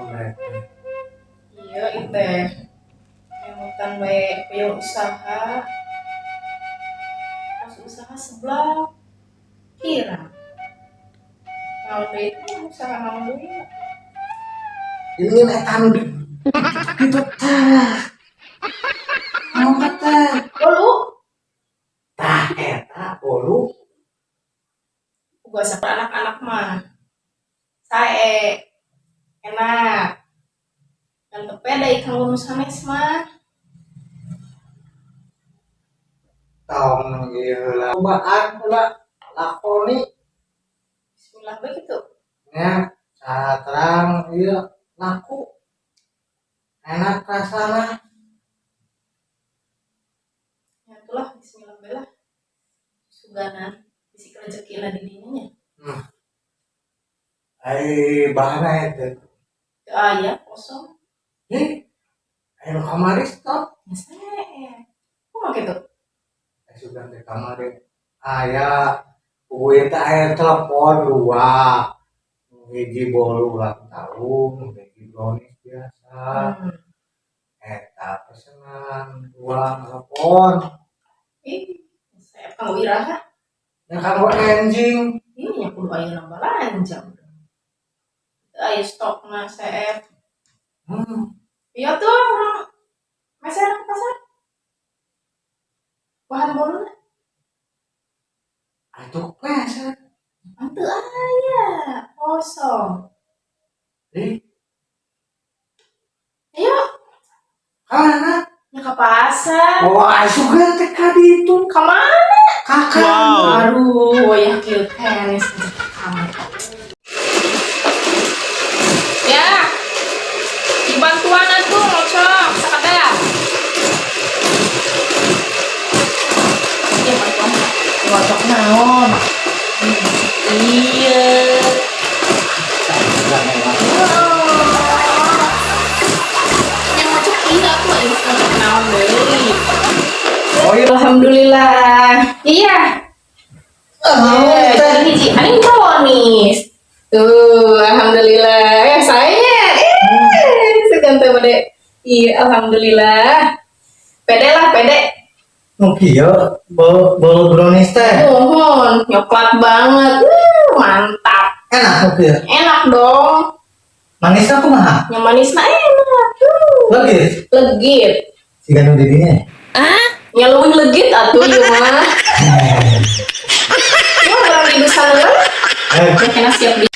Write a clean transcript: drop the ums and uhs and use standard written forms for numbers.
Naon rek? Iya, itu emutan bae pieu usaha. Pas usaha sebelah kira. Naon deui teh usaha naon deui? Ini eta nu di kitu tah. Naon teh? Bolu. Tah eta bolu. Gua sama anak-anak mah. Sae enak. Dan tepe da kanggo nu sanes mah. Tong ieu heula. Cobaan heula lakoni. Bismillah bae kitu. Nya terang ieu laku. Enak rasana. Ya itulah bismillah bae lah. Suganan bisi rezeki lah di dinya nya. Ai bahana eta. Teu aya kosong. Ih, aya nu kamari stop. Ya sae. Kumaha kitu? Eh, sugan teh kamari aya uwi teh aya telepon dua. Hiji bolu ulang tahun, hiji brownies biasa. Eta pesenan dua telepon. Ih, saya kanggo iraha. Ya kanggo enjing. Ih, nya kudu aya nambah balanja. Teu aya stokna seep. Iya tuh urang meser ke pasar. Bahan boluna. Atuh meser. Teu aya, kosong. Ih, Ayo, kamana? Nya ka pasar. Oh, sugan teh ka ditu. Ka mana? Kakak. Wow. Aduh, ya kieu tenis kamar. Ya. Dibantuan atuh ngocok sakadar. Ya bantuan. Ngocok naon? Iya. Yang ngocok iya atuh aya ngocok naon deui. Oh iya. Alhamdulillah. Iya. Oh, teh. Jadi hiji, ani brownies. Tuh, alhamdulillah. Saya segan teh bade. Iya, alhamdulillah. Pede lah, pede. Nu kieu bolu bolu brownies teh. Mohon, nyoklat banget. Mantap. Enak nu kieu. Enak dong. Manisna kumaha? Yang manisna enak. Tuh. Legit. Legit. Siga nu di dinya. Nya leuwih legit atuh ieu mah. Ieu urang di sana. Eh, Kena siap di